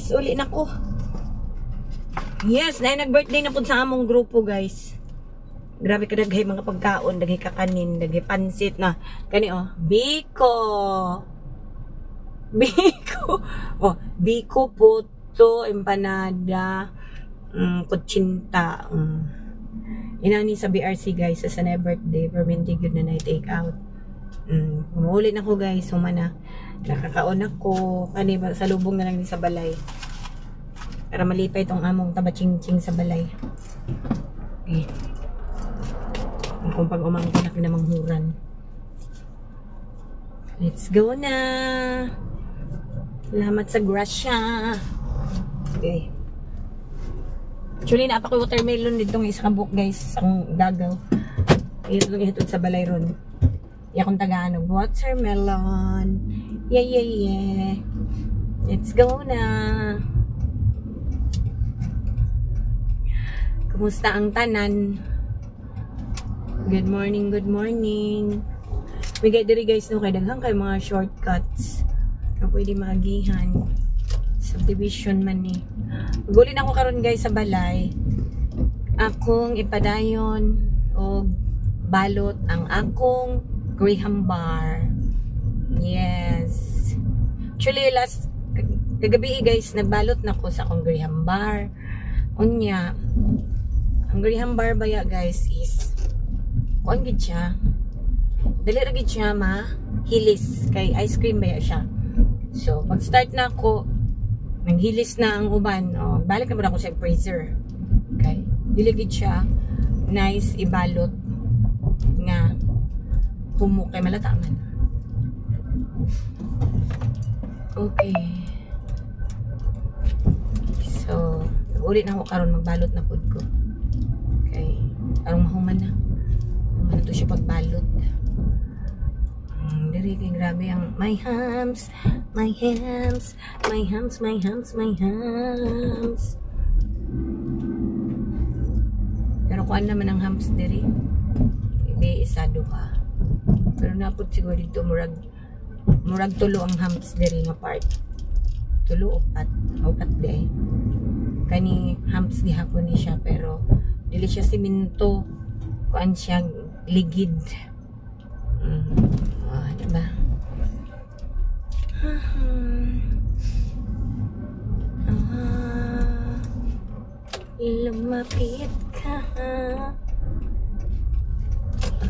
Guys, uli na ko. Yes, na nag-birthday na pud sa among grupo, guys. Grabe ka daghay mga pagkaon, daghay kakanin, daghay pansit na. Kani oh, biko. Biko. Oh, biko, puto, empanada, kutsinta. Inani sa BRC, guys, sa sana birthday, permanente good na na take out. Umuuli na ko, guys, humana. Nakakaon ako, kani ba sa lubong na lang ni sa balay. Para malipay itong among tabaching-ching sa balay. Okay. Kung pag umangkon na kinamanghuran. Let's go na. Salamat sa grasya. Okay. Actually, naa pa ko watermelon dito ng isa ka book, guys. Ang gagaw. Ito itong ihatod sa balay ron. Yakong tagaanog. Watermelon. Yeah. Let's go na. Kumusta ang tanan? Good morning, good morning. We get diri, guys, no, kay daghan kay mga shortcuts na pwede maagihan. Subdivision man ni. Gulin ako karon, guys, sa balay. Akong ipadayon og balot ang akong Graham bar. Yes. Actually, last kagabi, guys, nagbalot na ko sa akong Graham bar. Unya, ang Graham bar baya, guys, is kuan gid siya. Dali ra gid siya ma hilis kay ice cream baya siya. So, pag start na ako, nanghilis na ang uban, oh, balik na ako sa freezer. Okay? Dili gid siya nice ibalot nga humok kay malata man. Okay. So, uli na ako karon, magbalot na pud ko. Okay. Karong mahuman na. Human na to siya pagbalot. Diri kay grabe ang my hams, my hams, my hams, my hams, my hams. Pero kuan naman ang hams diri. Ibi isa duha. Pero napod siguro dito murag murag tulo ang humps diri nga part. Tulo, upat, upat di. Kani humps gihapon ni siya pero dili siya simento. Kuan siya, ligid. Ah, diba? Ah, lumapit ka.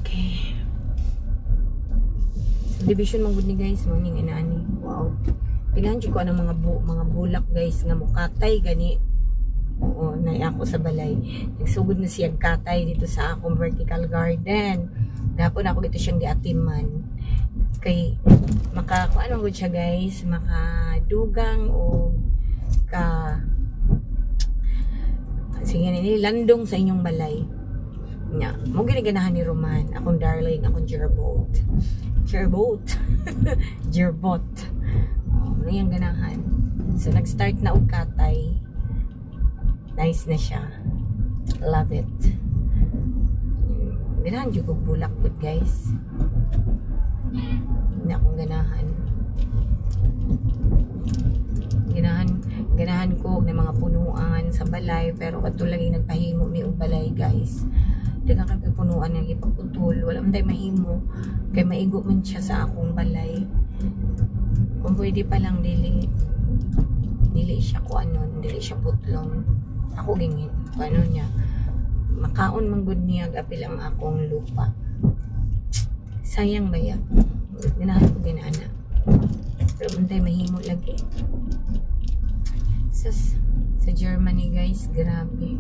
Okay. Subdivision man gud ni, guys, mo ning inaani. Wow. Pinahan ko ang mga bulak, guys, nga mukatay gani. Oo, nay ako sa balay. Nagsugod na siya katay dito sa akong vertical garden. Gapon ako dito siyang giatiman. Kay maka kung ano gud siya, guys, makadugang o ka sige ni landong sa inyong balay. Nya, mo gini ganahan ni Roman, akong darling, akong gerbot. Gerbot. Gerbot. Oh, ano yung ganahan. So nag-start na og katay. Nice na siya. Love it. Ganahan jud kog bulak pud, guys. Hindi akong ganahan. Ganahan ganahan ko ng mga punuan sa balay pero kadto lagi nagpahimo mi og balay, guys. Daghan kay punuan nga gipaputol, wala man tay mahimo kay maigo man siya sa akong balay. Kung pwede pa lang dili dili siya kuanon, dili siya putlon. Ako gingin kuano niya. Makaon man gud niya apil ang akong lupa. Sayang baya. Ganahan ko ginana. Pero bantay mahimo lagi. Sa Germany, guys, grabe.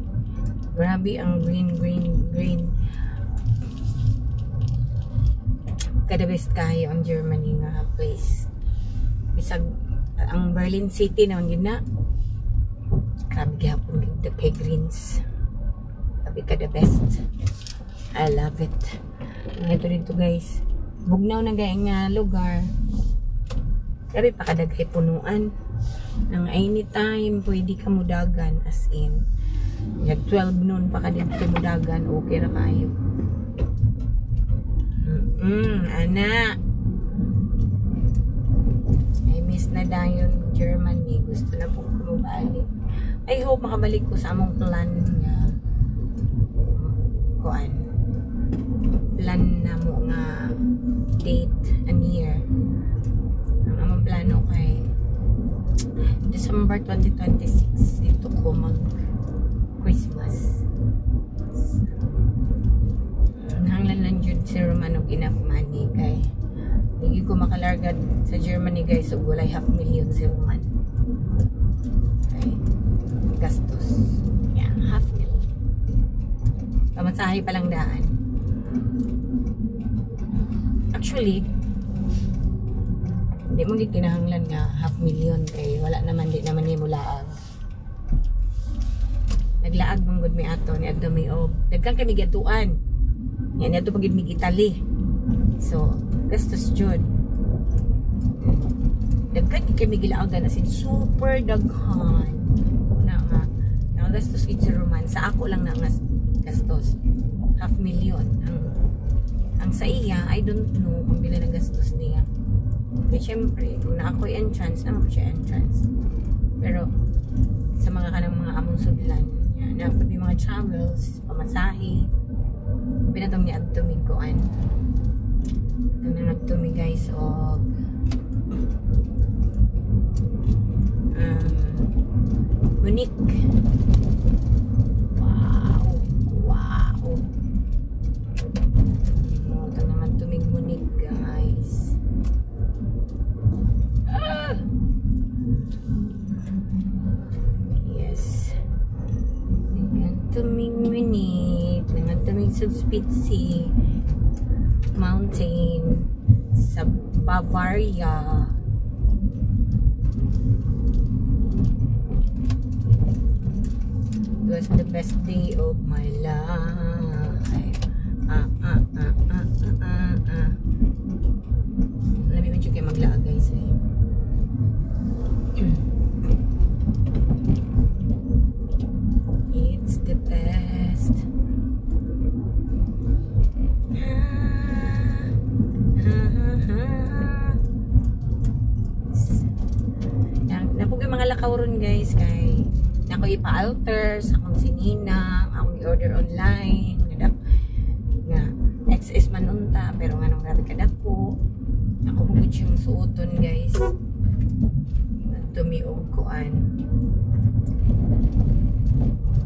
Grabe ang green, green, green. Kada best kayo ang Germany nga place. Bisag ang Berlin City naman gid na. Grabe gihapon gid kay greens. Grabe ka the best. I love it. Ito dito, guys. Bugnaw na gay nga lugar. Grabe pa kadaghay punuan. Nang anytime pwede ka mudagan, as in. Yag 12 noon pa ka dito mudagan, okay ra kayo. Ana. I miss na dayon Germany. Gusto na pong kumubalik. Balik. I hope makabalik ko sa among plan nga kuan. Plan na mo nga date and year. Ang among plano kay December 2026 dito ko mag Christmas. Nahanglan lang jud si Roman og enough money kay hindi ko makalarga sa Germany, guys, ug walay half million si Roman. Okay. Gastos. Yeah, half million. Pamasahe pa lang daan. Actually, hindi mo gid kinahanglan nga half million kay wala naman, di naman nimo laag. Naglaag man gud mi ato ni adto mi og daghan kami giadtuan. Yan adto pa gid mi Italy. So, gastos jud. Daghan gid kami gilaagan, as in super daghan. Na nga nakagastos gid si Roman. Sa ako lang na nga gastos half million. Ang sa iya, I don't know kung pila na gastos niya. Kaya syempre, kung na ako'y entrance, naman ko siya entrance. Pero sa mga kanang mga among sudlan, yan, dapat may mga travels, pamasahe. Pinatong ni adto mi kuan. Itong nangadto mi, guys, og Munich. Wow! Wow! Oh, itong nangadto mi Munich, guys. Ah! Yes. Nangadto mi Munich. Nangadto mi Zugspitze Mountain sa Bavaria. It was the best day of my life. Ah, ah, ah, ah, ah, ah, ah. Alam mo, medyo kayo maglaag, guys, eh. It's the best. Ah, ha, ha, ha. Napugay mga lakaw ron, guys, kay nako ipa-alter sa akong sinina, akong i-order online nga, nga XS man unta, pero nga nung grabe kadako ako mo gud siyang suoton, guys. Tumiog kuan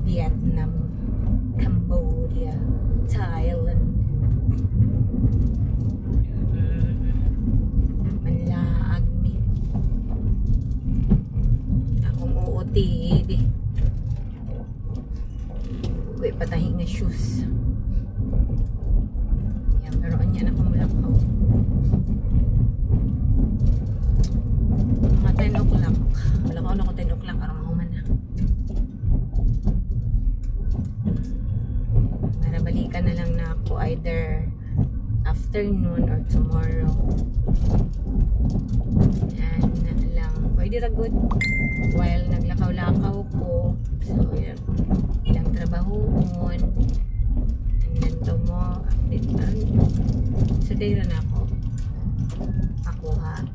Vietnam, Cambodia, Thailand. Manlaag mi. Akong OOTD. Uy, patahi nga shoes. Yan, pero anya na akong mulakaw. Mga 10 o'clock. Mulakaw na ako 10 o'clock. Aron mahuman na. Para balikan na lang na ako either afternoon or tomorrow. And na lang. Pwede ra good. While naglakaw-lakaw ko. So, yan. Ilang trabahoon. And then tomorrow, today na ako makuha.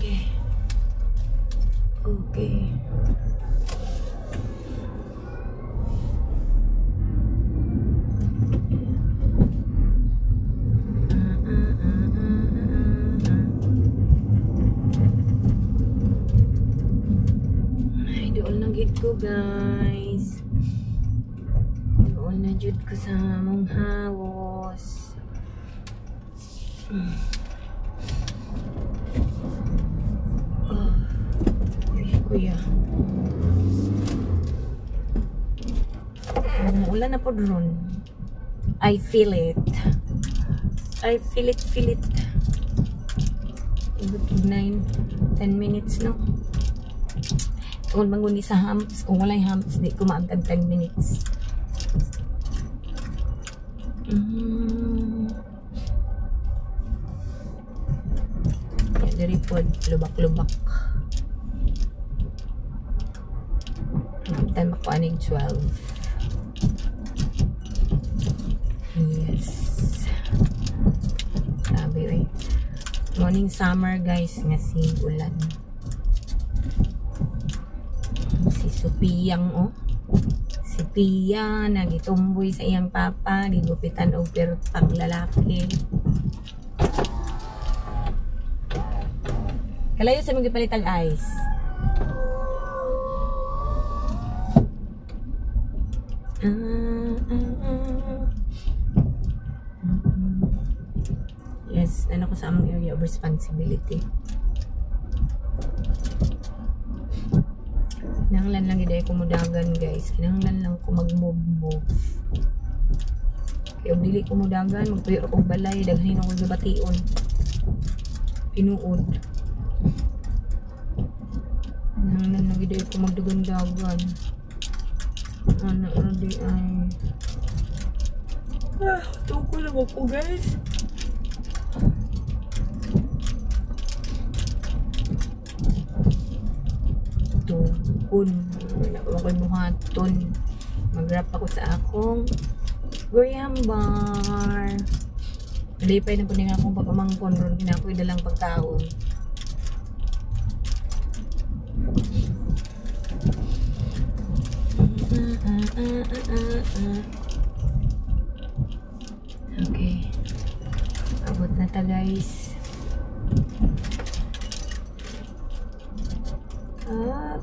Okay. Okay. Ah, ah, ah, ah, ah, ah. Ay, dool na gid ko, guys. Dool na jud ko sa among house. Oh, uy, kuya. Umuulan na po ron. I feel it. I feel it, feel it. Ibig 9, 10 minutes, no? Tungod man sa humps. Kung walay humps, di ko maagad 10 minutes. Yeah, diri pod, lubak-lubak. Time ako aning 12. Yes. Sabi, eh. Morning summer, guys, nga si ulan. Si Sopiang oh. Si Pia nagitumboy sa iyang papa, gigupitan og pertang lalaki. Kalayo sa mga gipalitag ice. Yes, ano ko sa among area of responsibility. Kinahanglan lang gid ko mudagan, guys. Kinahanglan lang ko mag-move-move. Kaya og dili ko mudagan, magtuyo ako og balay, daghanin ako gabation. Tinuod. Kinahanglan lang gid ko magdagan-dagan. Ano di ay. Ah, tungkol lang ako, guys. Tukon. Wala pa ako'y buhaton. Mag-wrap ako sa akong Graham bar. Lipay na po niya akong pag-umangkon ron. Kina ako'y dalang pagkaon. Okay. Abot na ta, guys.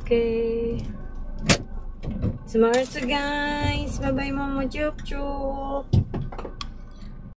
Okay. Tomorrow, guys. Bye-bye, Mama. Chup, chup.